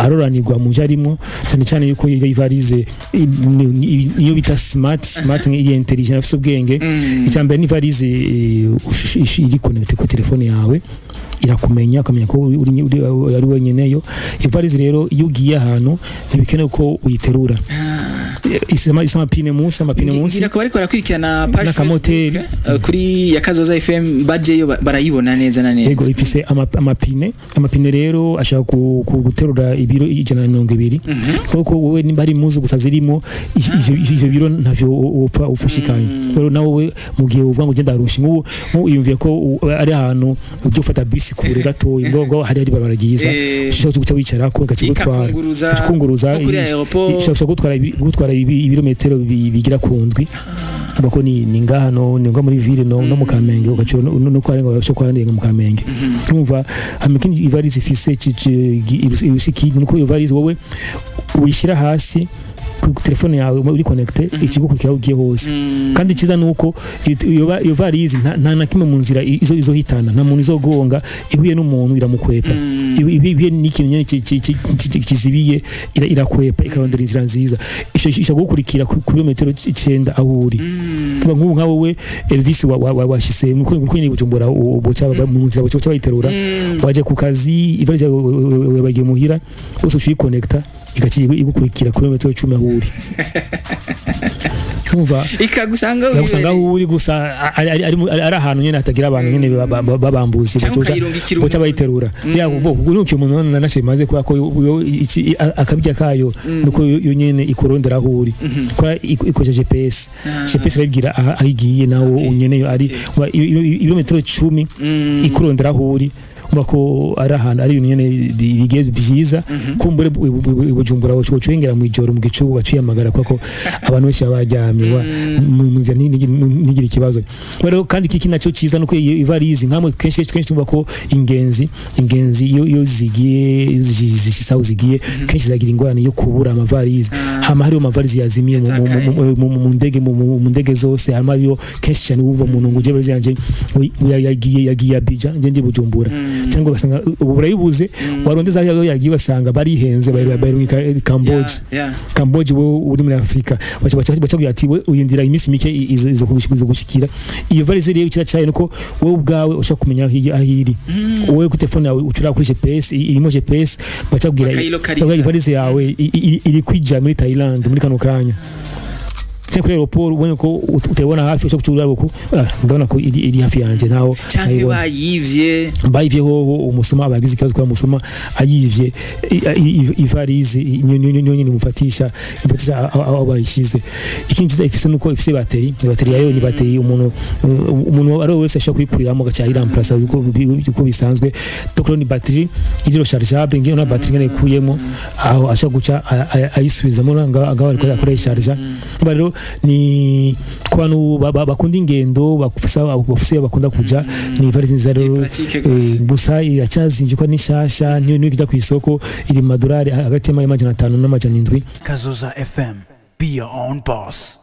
Aroranirwa mu byo arimo, cyane cyane yuko iyo valise iyo bita smart, iri intelligent, afite ubwenge. Icya mbere ni valise iri connecté ku telefone yawe, irakumenya, ukamenya ko uri wenyine. Yo iyo valise rero, iyo ugiye ahantu ntibikenewe ko uyiterura. Isa amapine munsi. Ngira ko bariko barakurikirana page N'akamoteri. Facebook, kuri ya Kazoza FM, bajeyo barayibona neza na neza. Yego, ifise amapine. Rero ashaka guterura ibiro 120, kuko wowe nimba hari impuzu gusa zirimo, ivyo biro ntavyo upfa ufushikanye. Rero nawe we mu gihe uvuga ngo ugenda arusha, nk'ubu iyumviye ko ari ahantu ujya ufata bisi kure gatoya, ngo hari ibarabara ryiza, ushobora guca wicarako ikakigutwara. Ikakunguruza. Ikakunguruza. Nko kuri aéroport. Ishobora gutwara ibirometero bigira ku ndwi. Urumva ko ni ngaha, no ni nga muri ville, no mu Kamenge, ugaciro no kwarenga, cyo kwarenga mu Kamenge. Urumva hama ikindi ivalise ifise irusha ikindi, nuko iyo valise wowe uyishyira hasi ku telefone yawe uri connecté, ikigukurikira aho ugiye hose. Kandi icyiza ni uko iyo valise nta na kimwe mu nzira izohitana, nta muntu izogonga. Ihuye n'umuntu iramukwepa. Ihuye n'ikintu nyene kizibiye, irakwepa, ikarondera inzira nziza. Ishobora kugukurikira ku kilometero 9 aho uri. Kuva nk'ubu nka wowe Elvis washise nuko nyine Bujumbura, boca mu nzira, boca bayiterura. Waje ku kazi, ivalise yawe bagiye muhira, wose uciyiconnecta, igaciye igukurikira kuri metero 10 aho uri. Umva, ikagusanga. Usanga aho uri gusa ari ahantu nyene hatagira abantu nyene babambuzi. Cyangwa ukayirungikira boca umuntu. Bayiterura ya bo urukiye umuntu nanashe maze kubera ko akabya kayo nuko yo nyene ikurondera aho uri, kwa ikoresha GPS. GPS irabwira aho igiye, nawo nyene yo ari ibirometero 10 ikurondera aho uri. Umva ko ari ahantu ari ibintu nyene bigiye byiza. Kumbure Bujumbura woca mu ijoro mu gicuku, waciyamagara kuko abantu benshi baba baryamye, mu nzira ntigire ikibazo. Rero kandi iki nacyo cyiza nuko iyo ivarizi nkamwe kenshi kenshi tumva ko ingenzi iyo zigiye, iyo zishitse aho zigiye, kenshi zagira ingorane yo kubura amavarizi. Hama hariho amavarizi yazimiye mu ndege, mu ndege zose. Hama hariho kenshi cyane wumva umuntu ngo uje valise yanje ngo yagiye Abidjan, nje ndi Bujumbura, cyangwa ugasanga ubu burayibuze, warondeza aho yagiye ugasanga barihenze, bayirungika Cambodia. Cambodia, wowe uri muri Afrika, baca baca ati we uyindira iminsi mike izo gushikira iyo valise. Rero ikira cyayo nuko wowe ubwawe ushaka kumenya aho iri. Wowe ku telefone yawe ucura kuri GPS, irimo GPS, baca kubwira Bakayilocaliza. Bakabwira ivalise yawe iri kwija muri Thailand muri kano kanya, cyangwa kuri aéroport ubonye ko utayibona hafi, ushaka gucura ko ndabona ko iri hafi yanje ntaho canke ntayibona. Bayivye. Bayivye hoho umusuma aba yagize ikibazo, kwa musuma ayivye ivarize niyo nyine imufatisha aho bayishize. Ikindi cyiza ifise nuko ifise bateri. Bateri yayo ni bateri umuntu ari we wese ashobora kuyikuriramo agaca ayiremplaça uko bisanzwe. Donc rero ni bateri iri rechargeable, ngiyo na bateri ngene ikuyemo aho ashobora guca ayisubizamo ngaho ariko akoresha charge. Umva rero ni ku bantu bakunda ingendo, bafise bakunda kuja, ni ivalisi nziza rero. Pratique gose. Gusa iracyazinvye ko ni nshasha, niyo ijya ku isoko iri mu madolari hagati y'500 n'700. Kazoza FM. Be your own boss.